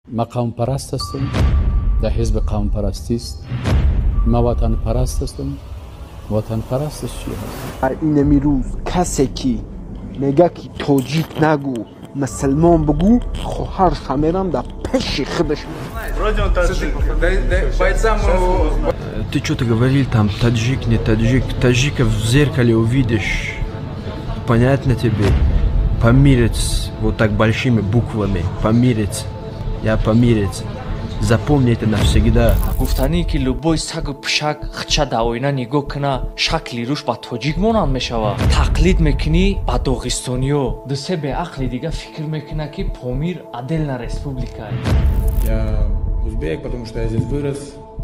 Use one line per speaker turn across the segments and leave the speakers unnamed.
ما قوم پرست هستم، در حزب قوم پرستی است. ما وطن پرست هستم. وطن پرست چی هست؟
اینمی روز کسی که میگه که тоҷик нагу، مسلمان بگو، خواهر میرم در پیش خودش.
Ты что-то говорил там, таджик, не таджик. Таджиков в зеркале увидишь. Понятно тебе? Памирец, вот так большими буквами. Памирец. Я памирец. Запомни это навсегда.
Гуфтанӣ ки любой сагу пишак хча да оина нигоҳ куна, шакли рӯш ба тоҷик монанд мешавад. Тақлид мекунӣ ба доғистониё. Дусе беақли дига фикр мекуна, ки Помир отдельная республика.
Я узбек, потому что я здесь вырос,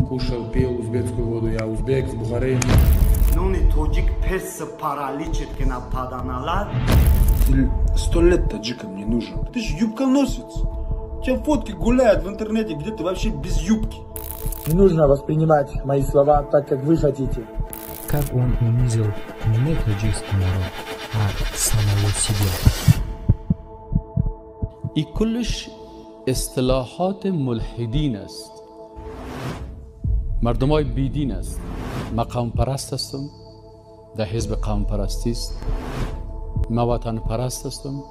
кушал, пил узбекскую воду. Я узбек с Бухары.
Нони тоҷик перс параличит кина паданалат.
Ты 100 лет таджикам не нужен. Ты же юбконосец. У тебя фотки гуляют в интернете, где ты вообще без юбки.
Не нужно воспринимать мои слова так, как вы хотите.
Как он унизил не таджикский народ, а самого себя.
ای کلش اصطلاحات ملحدین است، مردم های بیدین است. ما قوم پرست هستم، در حزب قوم پرستی است. ما وطن پرست هستم.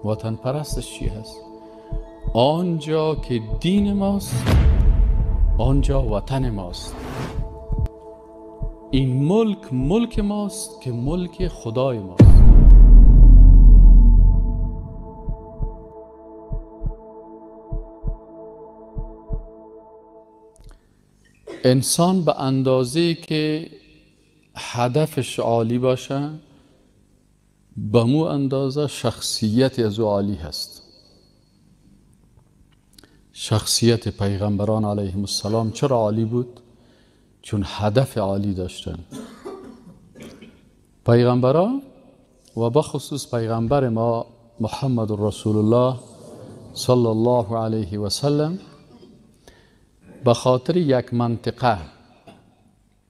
وطن پرست چی هست؟ آنجا که دین ماست، آنجا وطن ماست. این ملک ملک ماست که ملک خدای ماست. انسان به اندازه که هدفش عالی باشه، به مو اندازه شخصیت از او عالی هست. شخصیت پیغمبران علیهم السلام چرا عالی بود؟ چون هدف عالی داشتن. پیغمبران و بخصوص پیغمبر ما محمد رسول الله صلی الله علیه و سلم به خاطر یک منطقه،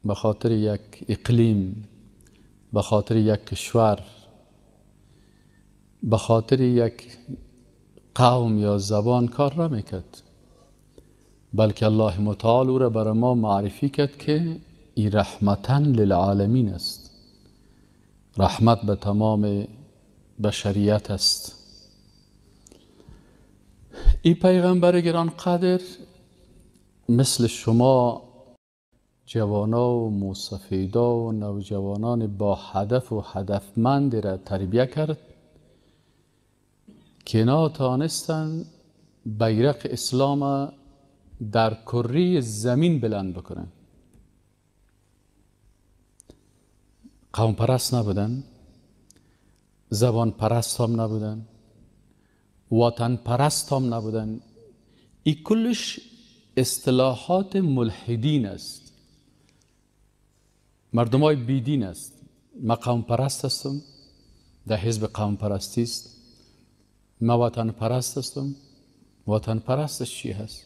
به خاطر یک اقلیم، به خاطر یک کشور، به خاطر یک قوم یا زبان کار نمیکرد، بلکه الله متعال او را برای ما معرفی کرد که ای رحمتا للعالمین است، رحمت به تمام بشریت است. ای پیغمبر گران قدر مثل شما جوانا و موسفیدا و نوجوانان با هدف و هدفمند را تربیه کرد که ناتانستن بیرق اسلام در کره زمین بلند بکنن. قوم پرست نبودن، زبان پرست هم نبودن، وطن پرست هم نبودن. ای کلش اصطلاحات ملحدین است، مردم های بیدین است. ما قوم پرست هستم، در حزب قوم پرستی است. ما وطن پرست هستم. وطن پرست چی هست؟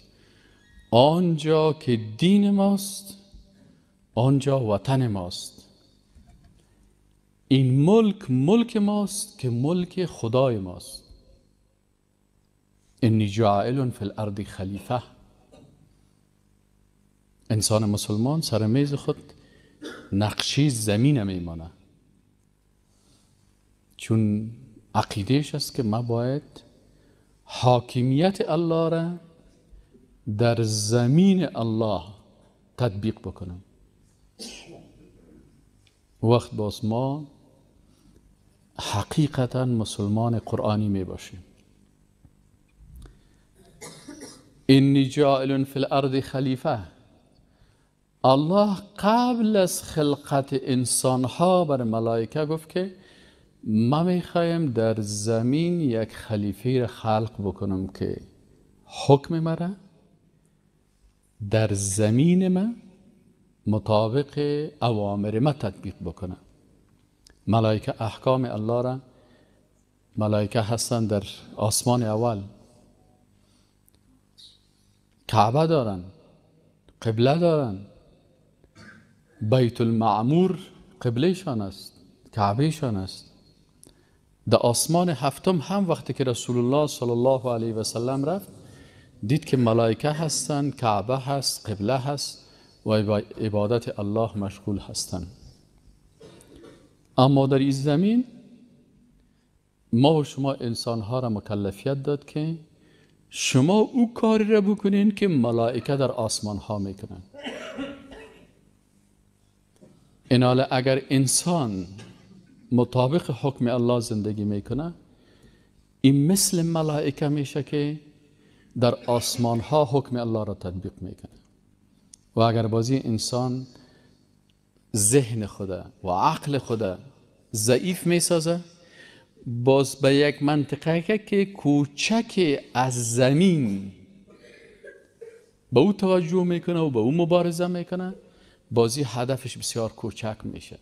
آنجا که دین ماست، آنجا وطن ماست. این ملک ملک ماست که ملک خدای ماست. انی جاعل فی الارض خلیفه. انسان مسلمان سر میز خود نقشی زمین میمانه، چون عقیدهش است که ما باید حاکمیت الله را در زمین الله تطبیق بکنم. وقت باز ما حقیقتا مسلمان قرآنی می باشیم. انی جاعل فی الارض خلیفه. الله قبل از خلقت انسانها بر ملائکه گفت که ما میخوایم در زمین یک خلیفه را خلق بکنم که حکم مرا در زمین ما مطابق اوامر ما تطبیق بکنه. ملائکه احکام الله را، ملائکه هستن در آسمان اول، کعبه دارن، قبله دارن، بیت المعمور قبلهشان است، کعبهشان است. در آسمان هفتم هم وقتی که رسول الله صلی الله علیه و سلم رفت دید که ملائکه هستند، کعبه هست، قبله هست و عبادت الله مشغول هستند. اما در این زمین ما و شما انسانها را مکلفیت داد که شما او کاری را بکنین که ملائکه در آسمان ها میکنن. ایناله اگر انسان مطابق حکم الله زندگی میکنه، این مثل ملائکه میشه که در آسمان ها حکم الله را تطبیق میکنه. و اگر بازی انسان ذهن خوده و عقل خوده ضعیف میسازه، باز به یک منطقه که کوچک از زمین به او توجه میکنه و به او مبارزه میکنه، بازی هدفش بسیار کوچک میشه.